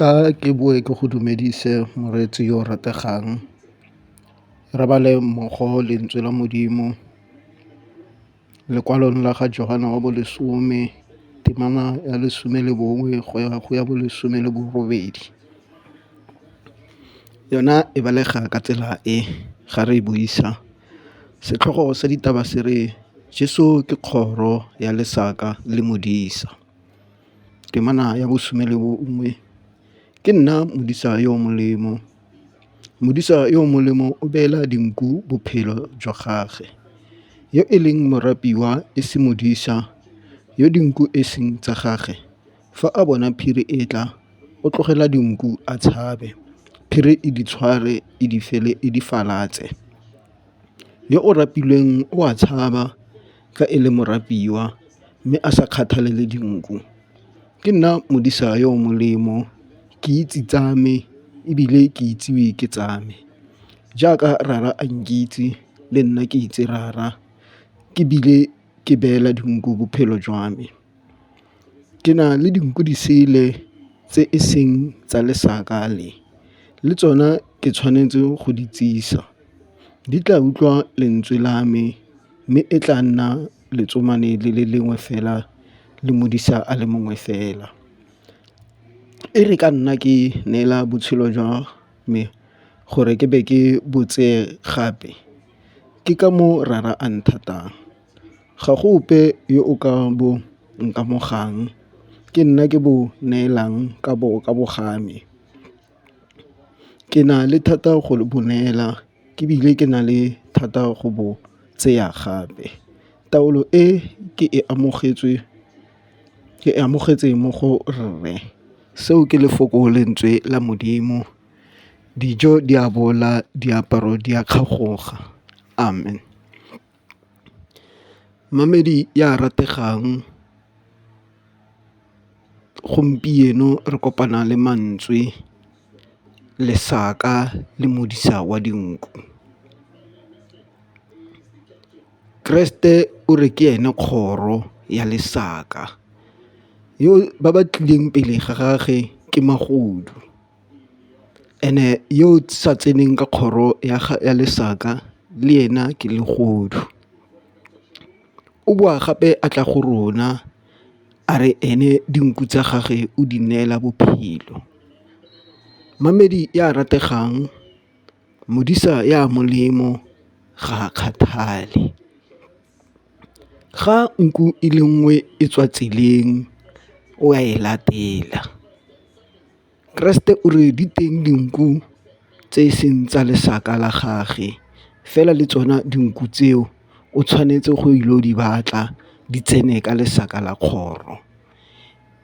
Tla ke boe ke go dumedise moreetsi yo o rategang, re bale mmogo lentswe la Modimo lekwalong la ga Johane wa bolesome, temana ya 11 go ya go ya bolesome le borobedi. Yona e balega ka tsela e, ga re e buisa setlhogo sa ditaba se re Jeso ke kgoro ya lesaka le modisa. Temana ya bosome le bongwe, ke nna modisa yo o molemo, modisa yo o molemo o beela dinku bophelo jwa gage. Yo e leng morapiwa e se modisa, yo dinku e seng tsa gage, fa a bona phiri e tla, o tlogela dinku a tshabe, phiri e di tshware e di falatse. Yo o rapilweng o a tshaba ka e le morapiwa, mme a sa kgathalele dinku. Ke nna modisa yo o molemo, ke itse tsa me ebile ke itsiwe ke tsa me. Jaaka Rara a nkitse le nna ke itse Rara, ke bile ke beela dinku bophelo jwa me. Ke na le dinku di sele tse e seng tsa lesaka le, le tsona ke tshwanetse go di tsisa, di tla utlwa lentswe la me, mme e tla nna letsomane le le lengwe fela le modisa a le mongwe fela. E re ka nna ke neela botshelo jwa me gore ke be ke bo tseye gape, ke ka moo Rara a nthatang. Ga go ope yo o ka bo nkamogang, ke nna ke bo neelang ka bo ga me. Ke na le thata go bo neela, ke bile ke na le thata go bo tseya gape. Taolo e ke e amogetse mo go Rre. Seo ke lefoko lentswe la Modimo, dijo di a bola, diaparo di a kgagoga, amen. Momamedi ya rategang, gompieno re kopana le mantswe lesaka le modisa wa dinku. Kreste o re ke ene kgoro ya lesaka, ba ba tlileng pele ga gage ke magodu, and-e yo o sa tseneng ka kgoro ya lesaka le ena ke legodu. O boa gape a tla go rona a re ene dinku tsa gage o di neela bophelo. Momamedi ya rategang, modisa ya molemo ga a kgathale. Ga nku e le nngwe e tswa tseleng o a e latela. Kreste o re diteng dinku tse e seng tsa lesaka la gage, fela le tsona dinku tseo o tshwanetse go ile go di batla di tsene ka lesaka la kgoro.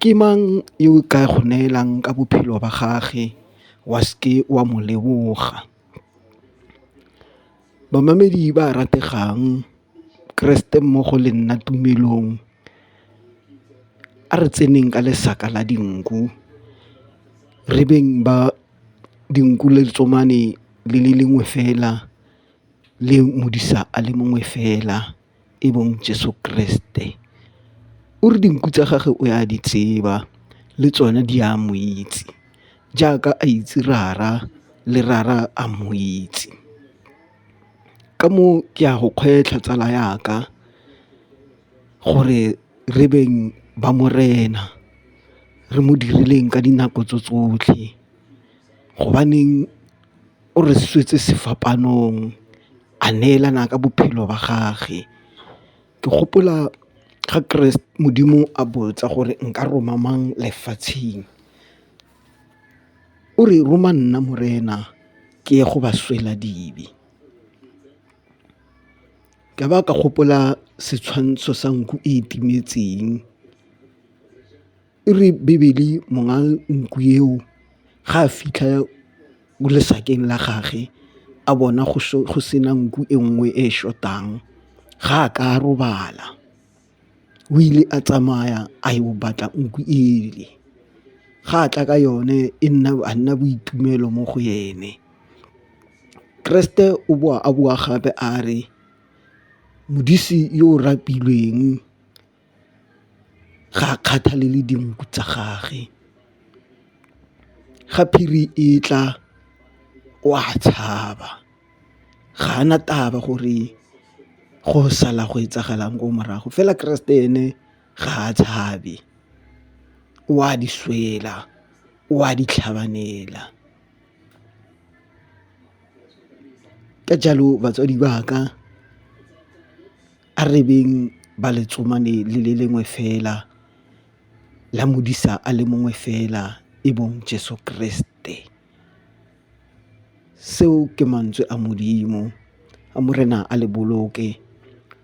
Ke mang yo o ka go neelang ka bophelo ba gage wa seke wa mo leboga? Bamamedi ba rategang, Kreste mmogo le nna tumelong, a re tseneng ka lesaka la dinku, re beng ba dinku le letsomane le le lengwe fela le modisa a le mongwe fela e bong Jeso Kreste. O re dinku tsa gage o a di tseba le tsone di a mo itse, jaaka a itse Rara le Rara a mo itse. Ka moo ke a go kgwetlha tsala yaka gore re beng ba Morena, re mo dirileng ka dinako tse tsotlhe, gobaneng o re swetse sefapanong a neelana ka bophelo ba gage. Ke gopola ga Modimo a botsa gore nka roma mang lefatsheng, o re roma nna Morena ke ye go ba swela dibe. Ka ba ka gopola setshwantsho sa nku e timetseng, e re Bebele monga nku eo ga a fitlha mo lesakeng la gage a bona go sena nku e nngwe e short-ang ga a ka a robala, o ile a tsamaya a yo batla nku ele, ga a tla ka yone a nna boitumelo mo go ene. Kreste o boa a boa gape a re modisi yo o rapilweng ga a kgathalele dinku tsa gage. Ga phiri e tla o a tshaba, ga a na taba gore go sala go etsagalang ko morago fela Keresete ene ga a tshabe, o a di swela, o a di tlhabanela. Ka jalo batswadi ba ka a re beng ba letsomane le le lengwe fela la modisa a le mongwe fela e bong Jeso Kreste. Seo ke mantswe a Modimo, a Morena a le boloke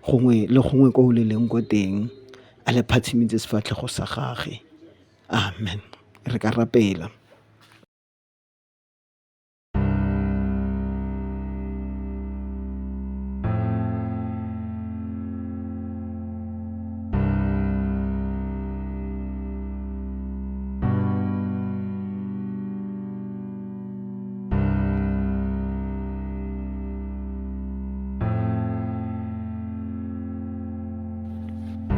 gongwe le gongwe ko o le leng ko teng, a le phatsimise sefatlhego sa gage. Amen. Re ka rapela.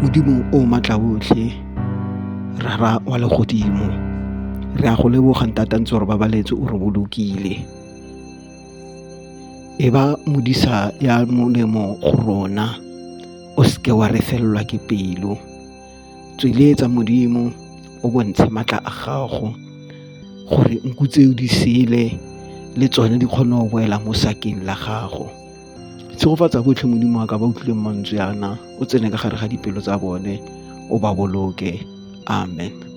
Modimo o maatla otlhe, Rara wa legodimo, re a go leboga Ntata ntse re babaletse o re bolokile. E ba modisa ya molemo go rona, o seke wa re felelwa ke pelo. Tsweletsa Modimo o bontshe maatla a gago gore nku tseo di sele le tsone di kgone go boela mo sakeng la gago. Tshegofatsa botlhe Modimo wa ka ba utlwileng mantswe ana, o tsene ka gare ga dipelo tsa bone, o ba boloke. Amen.